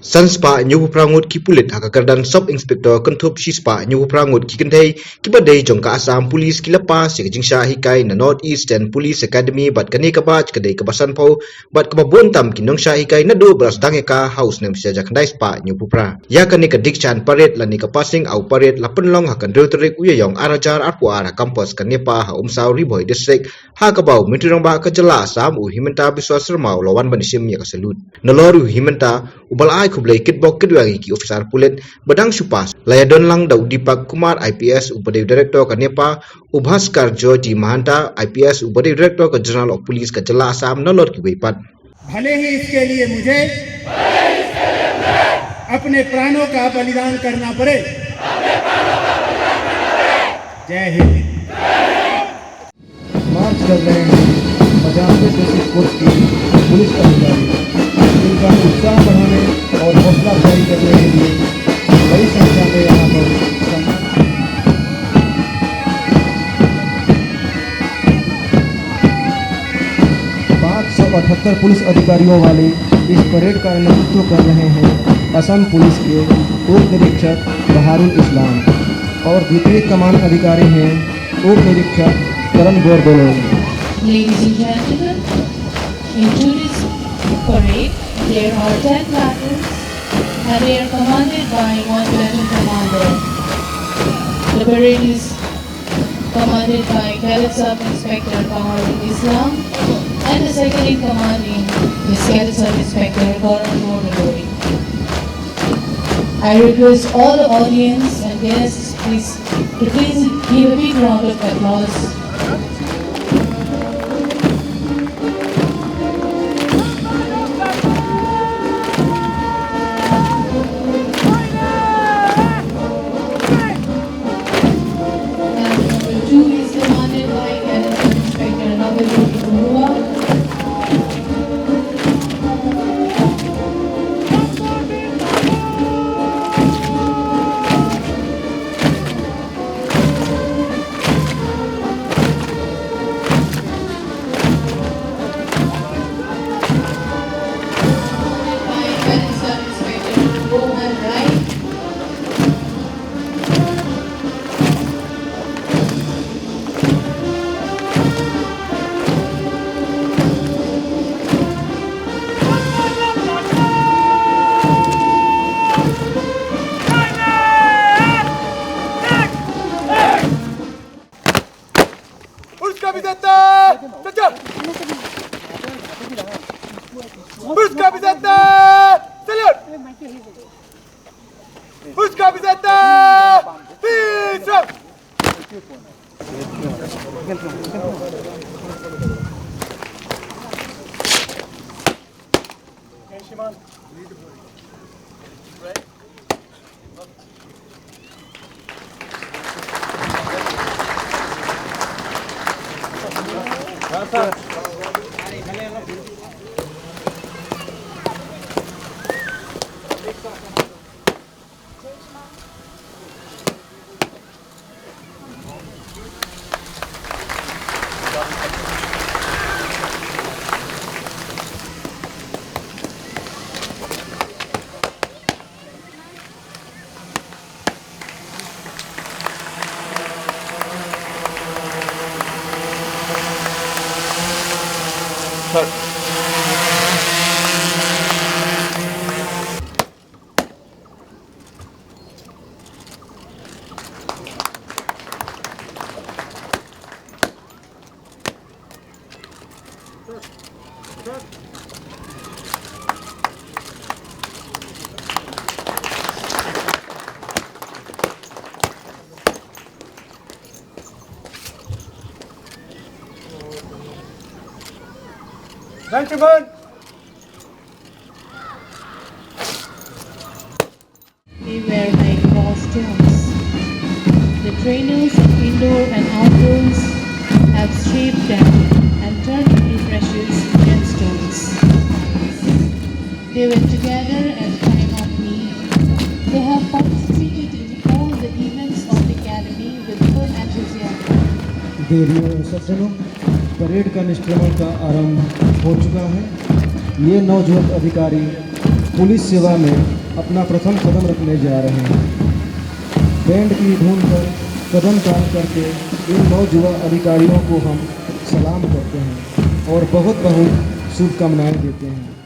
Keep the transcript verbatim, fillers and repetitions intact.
San spah hynñiew phew phra ngut ki pulit ha ka kyrdan Sub Inspector kynthup shi spah hynñiew phew phra ngut ki kynthei kiba dei jong ka Assam Police ki la pass ïa ka jingshah hikai na North Eastern Police Academy bad kane ka batch ka dei kaba sanphew bad kaba bun tam ki nongshah hikai naduh ba la sdang ïa ka ha u snem shi hajar khyndai spah hynñiew phew phra. Ïa kane ka Dikshant Parade lane ka Passing Out Parade la pynlong ha ka hynriew tarik u Ïaïong ar hajar arphew ar ha campus ka NEPA ha Umsaw, Ri Bhoi District, ha kaba u Myntri Rangbah ka jylla Assam u Himanta Biswa Sarma u la wan ban ïashim ïa ka salute. Nalor u Himanta uba la ai khublei kitbok kitweng ïa ki officer pulit ba dang shu pass, la ïadon lang da u Deepak Kumar I P S uba dei u Director ka NEPA, u Bhaskar Jyoti Mahanta I P S uba dei u Director ka General of Police ka jylla Assam nalor kiwei pat. भले ही इसके लिए मुझे अपने प्राणों का बलिदान करना पड़े। जय हिंद। मार्च कर रहे हैं पचासवें बेसिक कोर्स के पुलिस अधिकारी। इनका उत्साह बढ़ाने और हौसला अफजाई करने के लिए बड़ी संख्या में यहाँ पर सम्मान पाँच सौ अठहत्तर पुलिस अधिकारियों वाले इस परेड का नेतृत्व कर रहे हैं असम पुलिस के उप निरीक्षक बहारुल इस्लाम और द्वितीय कमान अधिकारी हैं उप निरीक्षक करण गोरदोलोई। Ladies and gentlemen, in today's parade, there are ten platoons and they are commanded by one platoon commander. The parade is commanded by Cadet Sub Inspector Baharul Islam, and the second in commanding is Cadet Sub Inspector Karan Mohan Loi. I request all the audience and guests please to please give a big round of applause. Number two is commanded by Cadet Inspector Nagarjyoti Kumar. Push ka bizata! Push ka bizata! Salute! Push ka bizata! Peace! Gentlemen, they were like costumes. The trainers of indoor and outdoors have shaped them and turned into precious gemstones. They were together at the time of need. They have participated in all the events of the academy with full enthusiasm. देवियों एवं सज्जनों, परेड का निष्क्रमण का आरंभ हो चुका है। ये नवजुवक अधिकारी पुलिस सेवा में अपना प्रथम कदम रखने जा रहे हैं। बैंड की धुन पर कदम ताल करके इन नौजुवान अधिकारियों को हम सलाम करते हैं और बहुत बहुत शुभकामनाएं देते हैं।